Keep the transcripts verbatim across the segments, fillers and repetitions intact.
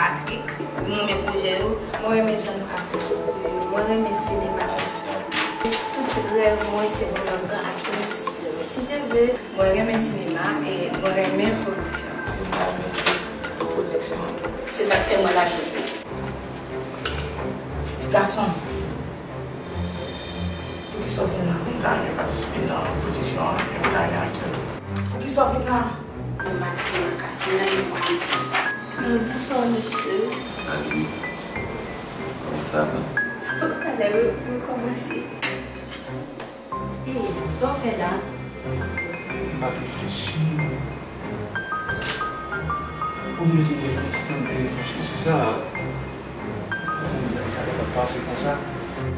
Patrick. Mwen renmen pwojè yo. Mwen renmen jan nou aktè yo. Mwen renmen sinema ayisyen. Tout rèv mwen se pou m yon gran aktris. Si Dye vle. Mwen renmen sinema e mwen renmen pwodiksyon. Mwen renmen pwodiksyon an tou. Se sa k fè mwen la jodi. Ti gason, poukisa w vin la? M ta renmen patisipe nan pwodiksyon an, men m ta renmen aktè tou. Poukisa w vin la? Mwen patisipe nan kasting lan e mwen konsa. Bonswa, mesye. Salut. Kòman sa va? Talè, rekòmanse. Hey, sa w fè la? M ap reflechi. Ou bezwen reflechi, reflechi sou sa. Ou bagay sa kapab pase konsa.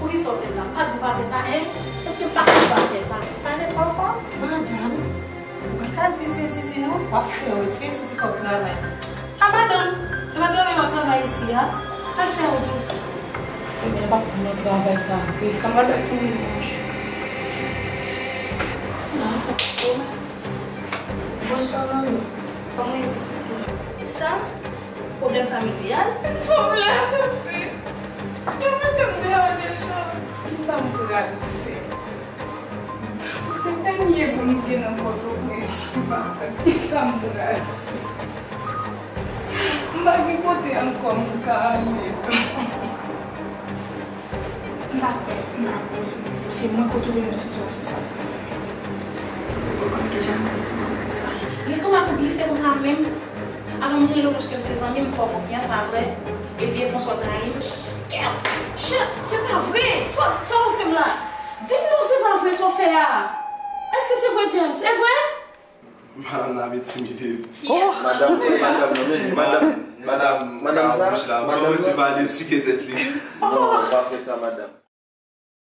Poukisa w fè sa? M pa t di w pa fè sa, en? Èske m pa t di w pa fè sa? Pale pafwa, madanm. Mwen ka di se Titi non. W ap fè retire sou ti kòb travay. A madanm, e pa travay w ap travay isi a? Al fè wout ou. Ebyen, l pa t nan travay sa vre. Sa m pral bay timoun nan? Nan fò. Bonswa, manmi. Kòman ye pitit mwen? Sa? Pwoblèm familyal? Pwoblèm? Yo mete m deyò deja. Kisa m pral fè? Se dènye bon m gen nan Pòtoprens, m pa konn kisa m pral fè. M pa gen kote ankò m ka ale. M pa kwè, m pa kwè. Se mwen k retwouve m nan sitiyasyon sa. Ou konprann deja m pa di nan menm sa. Lestomak ou glise konsa menm. Avan m rele w paske w se zanmi m, m fè w konfyans, pa vre? Epi e konsa w trayi m. Kèt! Chat! Se pa vre! Sa, sa w montre m la? Di m non, se pa vre sa w fè a! Èske se vre, James? E vre? Madanm nan ap entimide m. Madanm, madanm nan, men, madanm, madanm, madanm sa, bouch la, madanm sa. Mwen se pa de sike tèt li. Non, pa fè sa, madanm.